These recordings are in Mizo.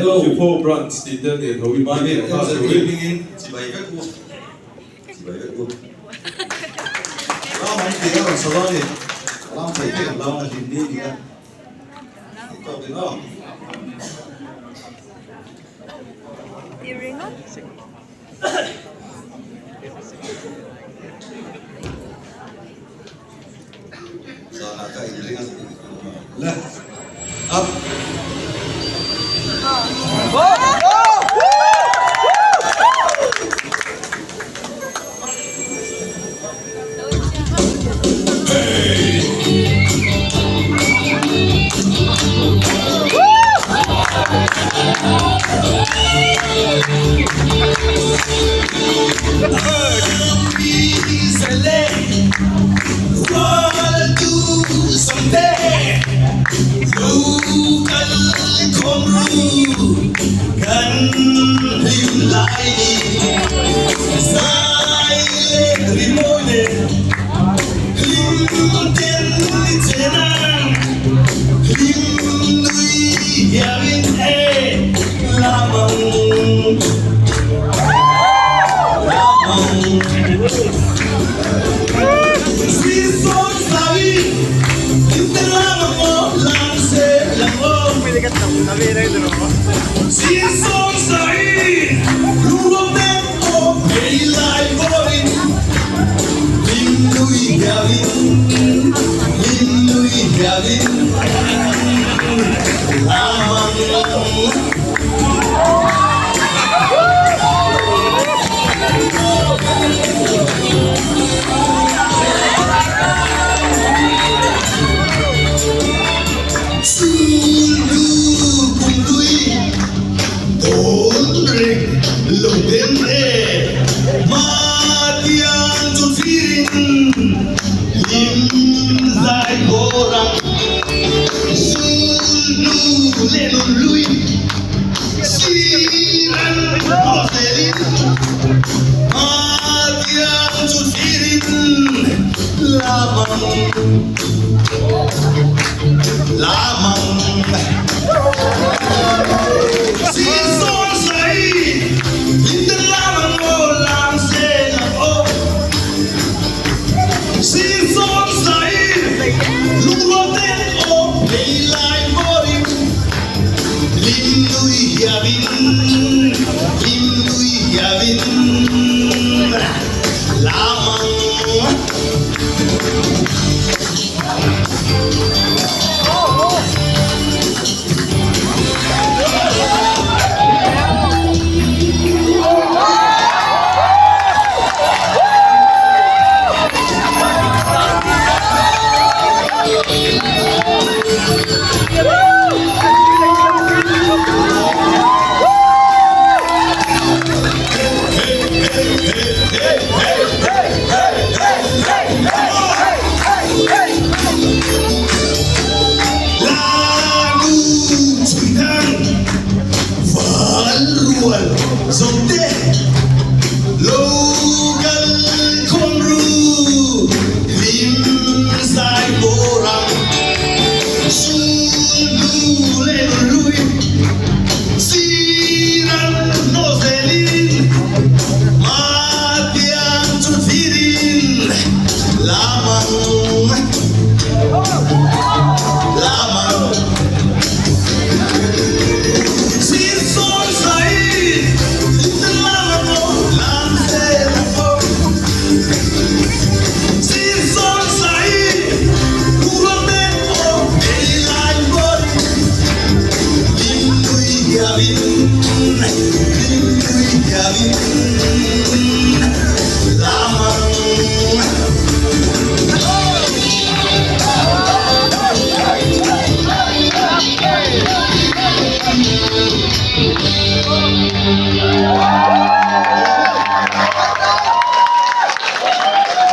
Hello. Sipho Branch tih te nen ho in Mami tih nghal MZP turin. hmingin chibai vek u. Chibai vek u. Lam an tih a rawn sa dawn a ni. Lam thei thei kan lam a hlim ni ni a. Tih tawk in aw. Zanah ka inring a le up.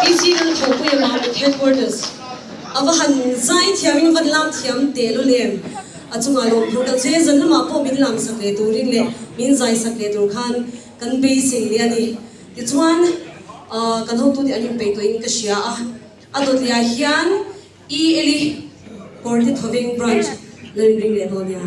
PC Lalthawpuia Mamit Headquarters a va han zai thiamin van lam thiam teh lul em? A chungah lawmthu deuh che zan lamah pawh min lam sak leh turin leh min zai sak leh tur khan kan beisei leh a ni. Tichuan kan hotute an inpeih tawhin ka hria a, a dawtliah hian E Eli Kawrte Thoveng Branch la inring leh dawn nia.